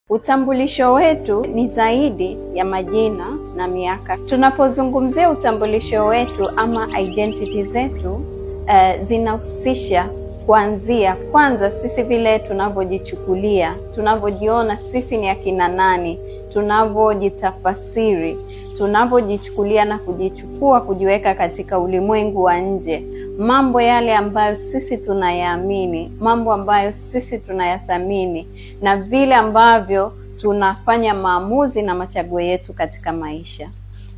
Utambulisho wetu ni zaidi ya majina na miaka. Tunapozungumzia utambulisho wetu ama identity zetu, zinahusisha kuanzia kwanza sisi vile tunavyojichukulia, tunavyojiona sisi ni akina nani, tunavyojitafasiri, tunavyojichukulia na kujichukua, kujiweka katika ulimwengu wa nje, mambo yale ambayo sisi tunayaamini, mambo ambayo sisi tunayathamini, na vile ambavyo tunafanya maamuzi na machaguo yetu katika maisha.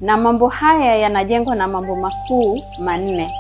Na mambo haya yanajengwa na mambo makuu manne.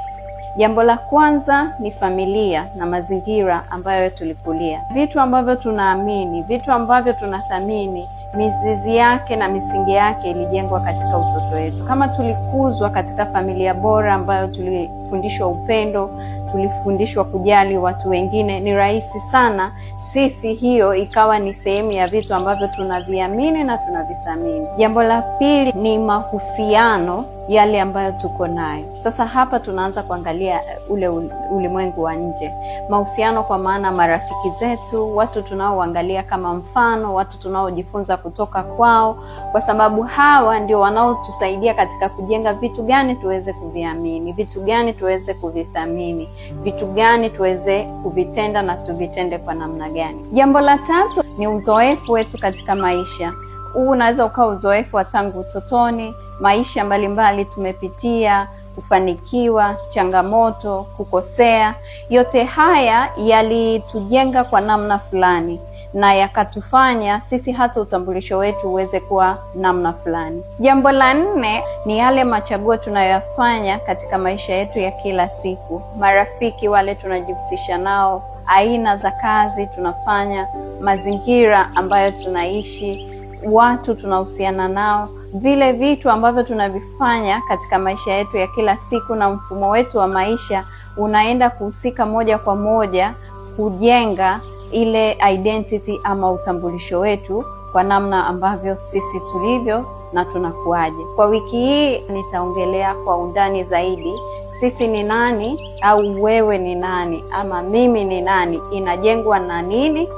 Jambo la kwanza ni familia na mazingira ambayo tulikulia, vitu ambavyo tunaamini, vitu ambavyo tunathamini, mizizi yake na misingi yake ilijengwa katika utoto wetu. Kama tulikuzwa katika familia bora ambayo tulifundishwa upendo, tulifundishwa kujali watu wengine, ni rahisi sana sisi hiyo ikawa ni sehemu ya vitu ambavyo tunaviamini na tunavithamini. Jambo la pili ni mahusiano yale ambayo tuko nayo sasa. Hapa tunaanza kuangalia ule ulimwengu wa nje, mahusiano kwa maana marafiki zetu, watu tunaoangalia kama mfano, watu tunaojifunza kutoka kwao, kwa sababu hawa ndio wanaotusaidia katika kujenga vitu gani tuweze kuviamini, vitu gani tuweze kuvithamini, vitu gani tuweze kuvitenda na tuvitende kwa namna gani. Jambo la tatu ni uzoefu wetu katika maisha. Huu unaweza ukawa uzoefu wa tangu utotoni, maisha mbalimbali tumepitia, kufanikiwa, changamoto, kukosea. Yote haya yalitujenga kwa namna fulani na yakatufanya sisi hata utambulisho wetu uweze kuwa namna fulani. Jambo la nne ni yale machaguo tunayoyafanya katika maisha yetu ya kila siku, marafiki wale tunajihusisha nao, aina za kazi tunafanya, mazingira ambayo tunaishi, watu tunahusiana nao, vile vitu ambavyo tunavifanya katika maisha yetu ya kila siku na mfumo wetu wa maisha unaenda kuhusika moja kwa moja kujenga ile identity ama utambulisho wetu kwa namna ambavyo sisi tulivyo na tunakuaje. Kwa wiki hii nitaongelea kwa undani zaidi sisi ni nani, au wewe ni nani, ama mimi ni nani, inajengwa na nini,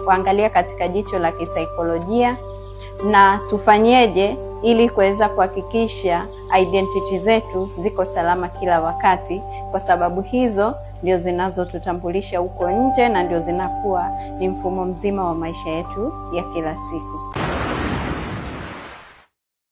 kuangalia katika jicho la kisaikolojia na tufanyeje ili kuweza kuhakikisha identity zetu ziko salama kila wakati, kwa sababu hizo ndio zinazotutambulisha huko nje na ndio zinakuwa ni mfumo mzima wa maisha yetu ya kila siku.